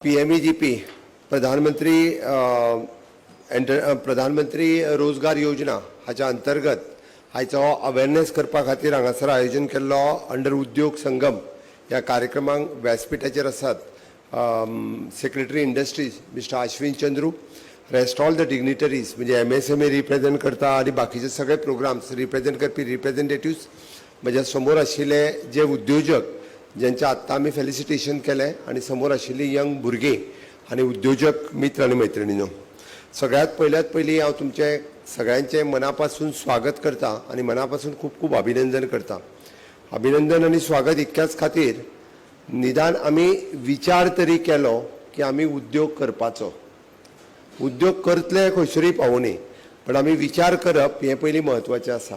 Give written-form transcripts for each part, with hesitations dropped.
PMEGP प्रधानमंत्री प्रधानमंत्री रोजगार योजना हाच्या अंतर्गत हाचो अवेरनेस करपा खातीर हांगासर आयोजन केल्लो अंडर उद्योग संगम ह्या कार्यक्रमाक व्यासपीठाचेर आसात Secretary Industries Mister Ashwin Chandru, rest all the dignitaries, म्हणजे एमएसएमई रिप्रेझेंट करता आनी बाकीचे सगळे प्रोग्राम्स रिप्रेझेंट करपी रिप्रेझेंटेटिव्स, म्हज्या समोर आशिल्ले जे उद्योजक ज्यांचे आत्तां आमी फेलिसिटेशन केलें आनी समोर आशिल्ली यंग भुरगीं आनी उद्योजक मित्र आनी मैत्रिणीनो, सगळ्यांत पयल्यात पयलीं हांव तुमचें सगळ्यांचें मना पासून स्वागत करता आनी मना पासून खूब खूब अभिनंदन करता. अभिनंदन आनी स्वागत इतक्याच खातीर, निदान आमी विचार तरी केलो की आमी उद्योग करपाचो. उद्योग करतले खंयसरूय पावोनी, पण आमी विचार करप हें पयलीं म्हत्वाचें आसा.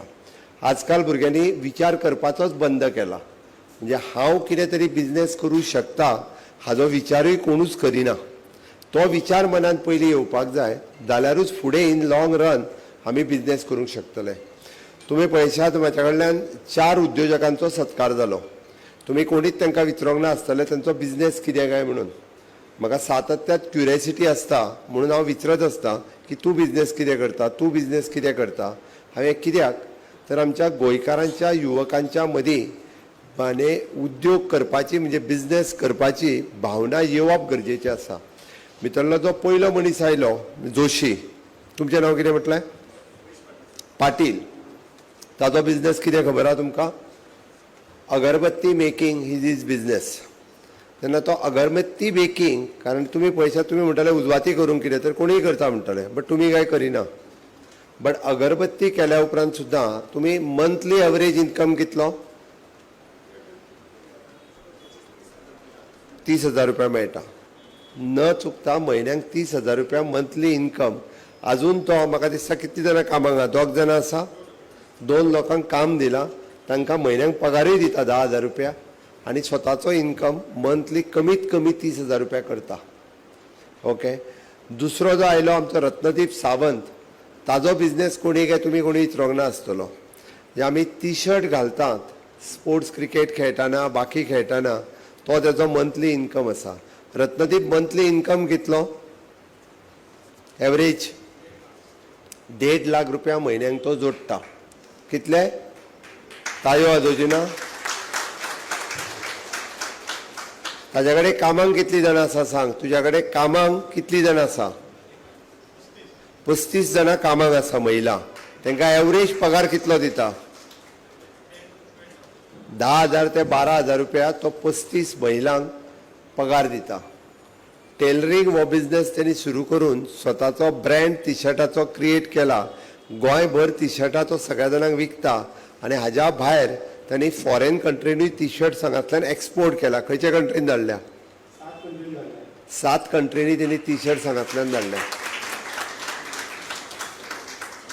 आजकाल भुरग्यांनी विचार करपाचोच बंद केला. म्हणजे हांव कितें तरी बिजनेस करूं शकता हाजो विचारूय कोणूच करिना. तो विचार मनांत पयलीं येवपाक जाय, जाल्यारूच फुडें इन लॉंग रन आमी बिजनेस करूंक शकतले. तुमी पळयशात, म्हाज्या कडल्यान चार उद्योजकांचो सत्कार जालो. तुमी कोणीच तांकां विचारूंक ना आसतलें तांचो बिजनेस कितें काय म्हणून. म्हाका सातत्यात क्युरियोसिटी आसता म्हणून हांव विचारत आसता की तूं बिजनेस कितें करता, तूं बिजनेस कितें करता. हांवें कित्याक तर आमच्या गोंयकारांच्या युवकांच्या मदीं आनी उद्योग करपाची, म्हणजे बिजनेस करपाची भावना येवप गरजेचें आसा. भितरलो जो पयलो मनीस आयलो, जोशी, तुमचें नांव कितें म्हटलें? पाटील. ताजो बिजनेस कितें खबर आहा तुमकां? अगरबत्ती मेकिंग is his business. तेन्ना तो अगरबत्ती मेकिंग, कारण तुमी पळयशात, तुमी म्हणटाले उजवाती करूंक कितें तर कोणूय करता म्हणटाले, बट तुमी काय करिना. बट अगरबत्ती केल्या उपरांत सुद्दां तुमी मंथली एवरेज इन्कम कितलो? 30,000 रुपया मेळटा. न चुकता म्हयन्याक 30,000 रुपया मंथली इन्कम. आजून तो म्हाका दिसता कितलीं जाणां कामाक आहा? दोग जाणां आसा. दोन लोकांक काम दिलां, तांकां म्हयन्याक पगारूय दिता 10,000 रुपया आनी स्वताचो इन्कम मंथली कमीत कमी 30,000 रुपया करता. ओके, दुसरो जो आयलो आमचो रत्नदीप सावंत, ताजो बिजनेस कोणी काय तुमी कोणी विचारूंक ना आसतलो. जे आमी टी शर्ट घालतात स्पोर्ट्स क्रिकेट खेळटाना, बाकी खेळटाना, तो तेजो मंथली इन्कम आसा. रत्नदीप, मंथली इन्कम कितलो एवरेज? 1.5 लाख रुपया म्हयन्याक तो जोडटा. कितले? ताळयो वाजोवची ना. ताज्या कडेन कामांक कितलीं जाणां आसा सांग? तुज्या कडेन कामांक कितलीं जाणां आसा? 35 जाणां कामाक आसा महिला. तांकां एवरेज पगार कितलो दिता? 10,000 ते 12,000 रुपया तो 35 महिलांक पगार दिता. टेलरींग हो बिजनेस तेणी सुरू करून स्वताचो ब्रँड टिशर्टाचो क्रिएट केला. गोंयभर टिशर्टां तो सगळ्या जाणांक विकता आनी हाज्या भायर तांणी फॉरेन कंट्रीनूय टी शर्ट हांगांतल्यान एक्सपोर्ट केला. खंयच्या कंट्रीन धाडल्या? सात कंट्रींनी तेणी टी शर्ट हांगांतल्यान धाडल्या.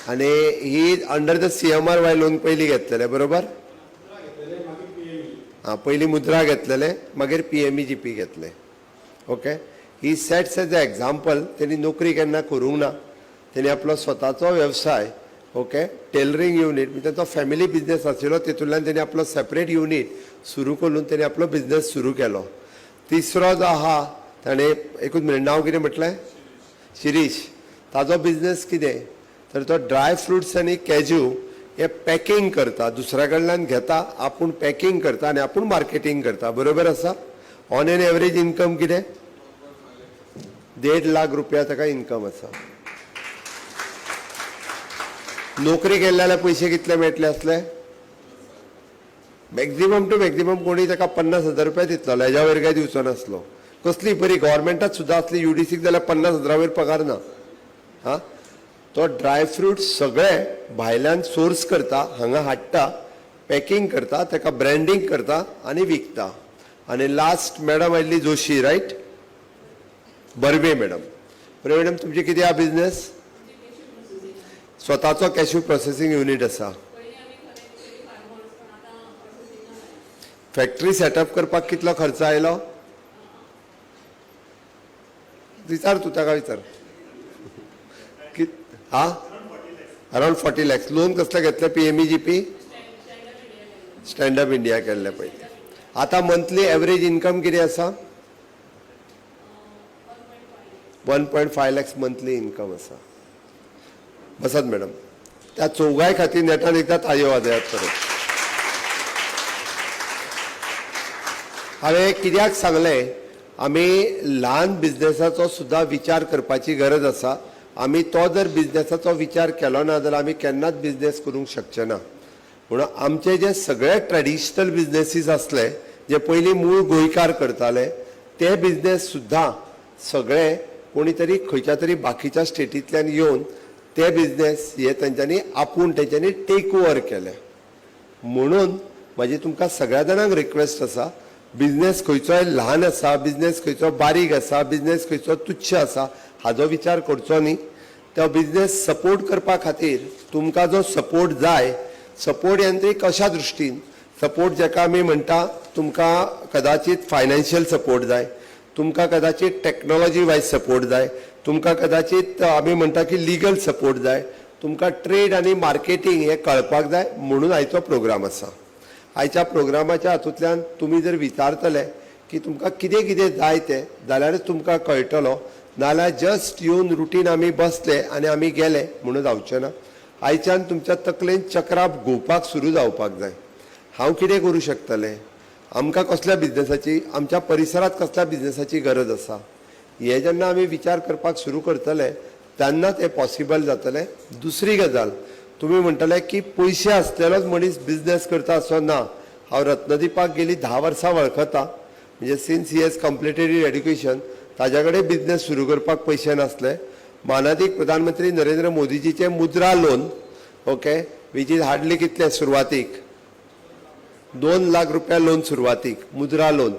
आनी ही under the CMRY loan पयलीं घेतलेले, बरोबर? आं, पयलीं मुद्रा घेतलेले, मागीर पीएमईजीपी घेतले. Okay, he sets as a example. तेणी नोकरी केन्ना करूंक ना. तेणी आपलो स्वताचो वेवसाय, ओके, टेलरींग युनीट, म्हणजे तांचो फॅमिली बिजनेस आशिल्लो, तेतूंतल्यान तेणी आपलो सेपरेट युनीट सुरू करून तेणी आपलो बिजनेस सुरू केलो. तिसरो जो आहा ताणें, एकूच मिनट, नांव कितें म्हटलें? शिरीश. ताजो बिजनेस कितें तर तो ड्राय फ्रुट्स आनी कॅज्यू हे पॅकिंग करता. दुसऱ्या कडल्यान घेता, आपूण पॅकिंग करता आनी आपूण मार्केटींग करता. बरोबर आसा? ऑन एन एवरेज इन्कम कितें? 1.5 लाख रुपया ताका इन्कम आसा. नोकरी केल्ले जाल्यार पयशे कितले मेळटले आसले? मॅक्झिमम टू मॅक्झिमम कोणी ताका 50,000 रुपया दितलो, हेज्या वयर काय दिवचो नासलो. कसली बरी गव्हर्मेंटात सुद्दां आसली युडीसीक जाल्यार 50,000 वयर पगार ना. हां, तो ड्राय फ्रूट सगळे भायल्यान सोर्स करता, हांगा हाडटा, पॅकिंग करता, ताका ब्रँडींग करता आनी विकता. आनी लास्ट मॅडम आयली Joshi, right? Barve madam. Barve madam, तुमचे कितें आहा बिजनेस? स्वताचो कॅश्यू प्रोसेसींग युनीट आसा. फॅक्टरी सेटअप करपाक कितलो खर्च आयलो? विचार तूं ताका विचार. हा, अरावंड 40 लॅक्स. लोन कसलें घेतलें? पीएमईजीपी, स्टँडअप इंडिया केल्लें पयलीं. आतां मंथली एवरेज इन्कम कितें आसा? 1.5 lakhs monthly income आसा. बसात मॅडम. त्या चौगाय खातीर नेटान एकदां ताळयो वाजयात परत. हांवें कित्याक सांगलें, आमी ल्हान बिजनेसाचो सुद्दां विचार करपाची गरज आसा. आमी तो जर बिजनेसाचो विचार केलो ना जाल्यार आमी केन्नाच बिजनेस करूंक शकचे ना. म्हणून आमचे जे सगळे ट्रेडिशनल बिजनेसीस आसले, जे पयलीं मूळ गोंयकार करताले, ते बिजनेस सुद्दां सगळे कोणी तरी खंयच्या तरी बाकीच्या स्टेटींतल्यान येवन ते बिजनेस हे तेंच्यांनी आपूण तेंच्यांनी टेक ओवर केले. म्हणून म्हाजी तुमकां सगळ्या जाणांक रिक्वेस्ट आसा, बिजनेस खंयचोय ल्हान आसा, बिजनेस खंयचो बारीक आसा, बिजनेस खंयचो तुच्छ आसा हाजो विचार करचो न्ही. तो बिजनेस सपोर्ट करपा खातीर तुमकां जो सपोर्ट जाय, सपोर्ट यांत्रीक कशा दृश्टीन सपोर्ट जाका आमी म्हणटा, तुमकां कदाचित फायनान्शियल सपोर्ट जाय, तुमकां कदाचित टॅक्नोलॉजी वायज सपोर्ट जाय, तुमकां कदाचित आमी म्हणटा की लिगल सपोर्ट जाय, तुमकां ट्रेड आनी मार्केटींग हें कळपाक जाय. म्हणून आयचो प्रोग्राम आसा. आयच्या प्रोग्रामाच्या हातूंतल्यान तुमी जर विचारतले की तुमकां कितें कितें जाय तें, जाल्यारच तुमकां कळटलो. नाल्यार जस्ट येवन रुटीन आमी बसले आनी आमी गेले म्हणून जावचें ना. आयच्यान तुमच्या तकलेन चक्रां घुंवपाक सुरू जावपाक जाय. हांव कितें करूं शकतलें, आमकां कसल्या बिजनेसाची, आमच्या परिसरांत कसल्या बिजनेसाची गरज आसा, हें जेन्ना आमी विचार करपाक सुरू करतले तेन्ना तें पॉसिबल जातलें. दुसरी गजाल, तुमी म्हणटले की पयशे आसलेलोच मनीस बिजनेस करता असो ना. हांव रत्नदीपाक गेली 10 वर्सां वळखता, म्हणजे since he has completed his education ताज्या कडेन बिजनेस सुरू करपाक पयशे नासले. मानादीक प्रधानमंत्री नरेंद्र मोदीजीचे मुद्रा loan, okay, which is hardly कितले सुरवातीक 2 लाख रुपया लोन, सुरवातीक मुद्रा लोन,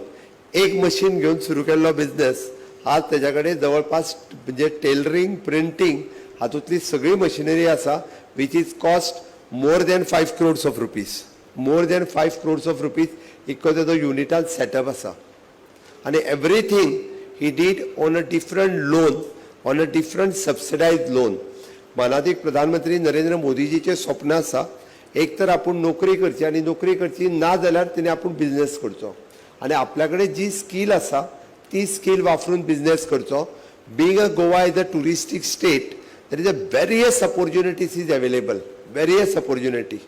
एक मशीन घेवन सुरू केल्लो बिजनेस आज तेज्या कडेन जवळपास म्हणजे टेलरींग, प्रिंटींग हातूंतली सगळी मशिनरी आसा, which is cost more than 5 crores of rupees, more than 5 crores of rupees इतको तेजो युनिटान सेटअप आसा. आनी everything he did on a different loan, on a different subsidized loan. मानादीक प्रधानमंत्री नरेंद्र मोदीजीचें स्वप्न आसा, एक तर आपूण नोकरी करची आनी नोकरी करची ना जाल्यार तेणी आपूण बिजनेस करचो आनी आपल्या कडेन जी स्कील आसा ती स्कील वापरून बिजनेस करचो. Being a Goa is a touristic state, there is a various opportunities is available, various opportunity,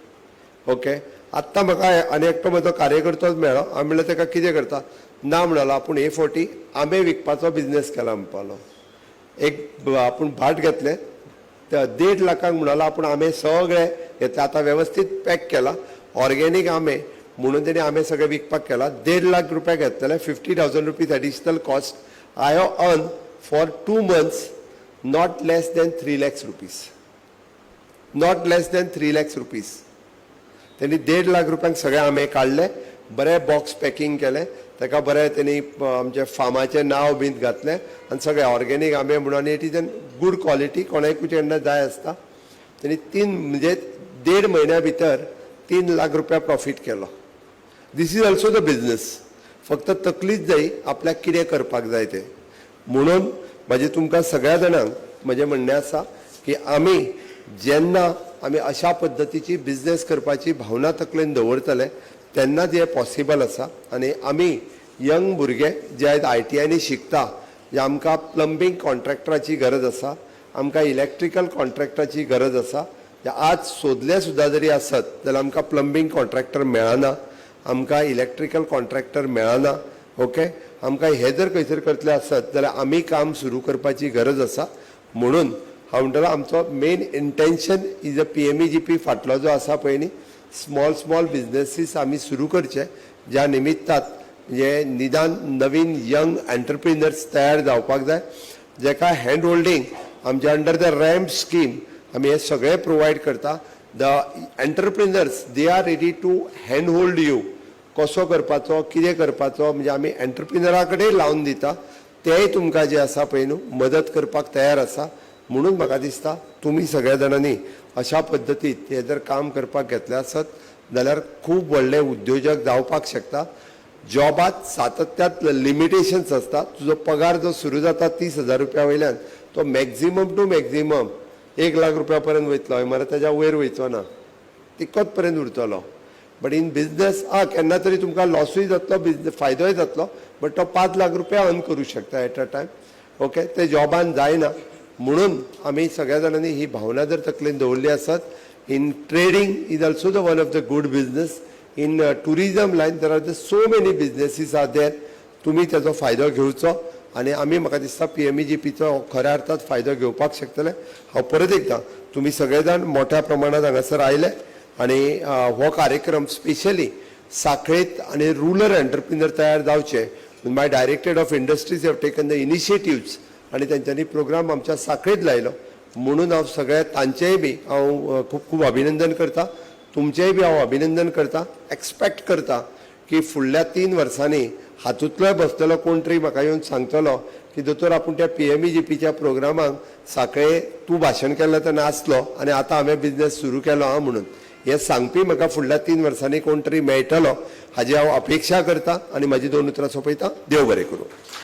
okay. आत्तां म्हाका आनी एकटो म्हजो कार्यकर्तोच मेळ्ळो. हांवें म्हणलें ताका, कितें करता? ना म्हणलो, आपूण हे फावटी आंबे विकपाचो बिजनेस केला म्हणपालो. एक आपूण भाट घेतलें त्या 1.5 लाखांक. म्हणलो आपूण आंबे सगळे घेतले, आतां वेवस्थीत पॅक केला, ऑर्गेनीक आंबे म्हणून तेणी आंबे सगळे विकपाक केला. 1.5 लाख रुपया घेतलेले, 50,000 rupees additional cost. I have earn for 2 months not less than 3 lakhs rupees, not less than 3 lakhs rupees. त्यांनी 1.5 लाख रुपयांक सगळे आंबे काडले, बरें बॉक्स पॅकिंग केलें ताका, बरें तेणी आमच्या फार्माचें नांव बीन घातलें आनी सगळे ऑर्गेनीक आंबे म्हणून, आनी it is an good quality, कोणाकूय केन्ना जाय आसता. तेणी तीन म्हणजे देड म्हयन्या भितर 3 लाख रुपया प्रॉफीट केलो. This is also the business. फक्त तकलीच जाय आपल्याक कितें करपाक जाय तें. म्हणून म्हाजें तुमकां सगळ्या जाणांक म्हजें म्हणणें आसा की आमी जेन्ना आमी अशा पद्दतीची बिजनेस करपाची भावना तकलेन दवरतले तेन्नाच हें पॉसिबल आसा. आनी आमी यंग भुरगे जे आयज आयटीआयनी शिकता, जे आमकां प्लंबींग कॉन्ट्रॅक्टराची गरज आसा, आमकां इलेक्ट्रिकल कॉन्ट्रॅक्टराची गरज आसा. जे आज सोदले सुद्दां जरी आसत जाल्यार आमकां प्लंबींग कॉन्ट्रॅक्टर मेळना, आमकां इलेक्ट्रिकल कॉन्ट्रॅक्टर मेळना, ओके. आमकां हे जर खंयसर करतले आसत जाल्यार आमी काम सुरू करपाची गरज आसा. म्हणून हांव म्हणटलो, आमचो main intention is a PMEGP फाटलो जो आसा पळय न्ही, स्मॉल स्मॉल बिजनेसीस आमी सुरू करचे, ज्या निमित्तात म्हणजे निदान नवीन यंग एंटरप्रिनर्स तयार जावपाक जाय, जेका हँड होल्डींग आमच्या अंडर the ramp scheme आमी हे सगळे प्रोवायड करता. The entrepreneurs, they are ready to hand hold you, कसो करपाचो, कितें करपाचो, म्हणजे आमी एंटरप्रिनरा कडेन लावन दिता, तेय तुमकां जे आसा पळय न्हू मदत करपाक तयार आसा. म्हणून म्हाका दिसता तुमी सगळ्या जाणांनी अशा पद्दतीत हे जर काम करपाक घेतलें आसत जाल्यार खूब व्हडले उद्योजक जावपाक शकता. जॉबात सातत्यात लिमिटेशन्स आसता. तुजो पगार जो सुरू जाता 30,000 रुपया वयल्यान, तो मॅक्झिमम टू मॅक्झिमम 1 लाख रुपया पर्यंत वयतलो, हय मरे? तेज्या वयर वयचो ना, तितकोच पर्यंत उरतलो. बट इन बिजनेस आं केन्ना तरी तुमकां लॉसूय जातलो, बिजनेस फायदोय जातलो, बट तो 5 लाख रुपया अर्न करूं शकता एट अ टायम. ओके, ते जॉबान जायना. म्हणून आमी सगळ्या जाणांनी ही भावना जर तकलेन दवरली आसत, in trading is also the one of the good business. In tourism line there are the so many businesses are there. तुमी तेजो फायदो घेवचो आनी आमी म्हाका दिसता पीएमईजीपीचो खऱ्या अर्थात फायदो घेवपाक शकतले. हांव परत एकदां तुमी सगळे जाण मोठ्या प्रमाणात हांगासर आयले आनी हो कार्यक्रम स्पेशली साखळेत आनी रुरल एंटरप्रिनर तयार जावचे, my Directorate of Industries have taken the initiatives आनी तेंच्यांनी प्रोग्राम आमच्या साखळेत लायलो. म्हणून हांव सगळ्या तांचेय बी हांव खूब खूब अभिनंदन करता, तुमचेय बी हांव अभिनंदन करता. एक्सपेक्ट करता की फुडल्या 3 वर्सांनी हातूंतलोय बसलेलो कोण तरी म्हाका येवन सांगतलो की दोतोर, आपूण त्या पीएमईजीपीच्या प्रोग्रामाक साखळे तूं भाशण केल्लें तेन्ना आसलो आनी आतां हांवें बिजनेस सुरू केलो आहा म्हणून. हें सांगपी म्हाका फुडल्या 3 वर्सांनी कोण तरी मेळटलो हाजी हांव अपेक्षा करता आनी म्हाजी दोन उतरां सोंपयता. देव बरें करूं.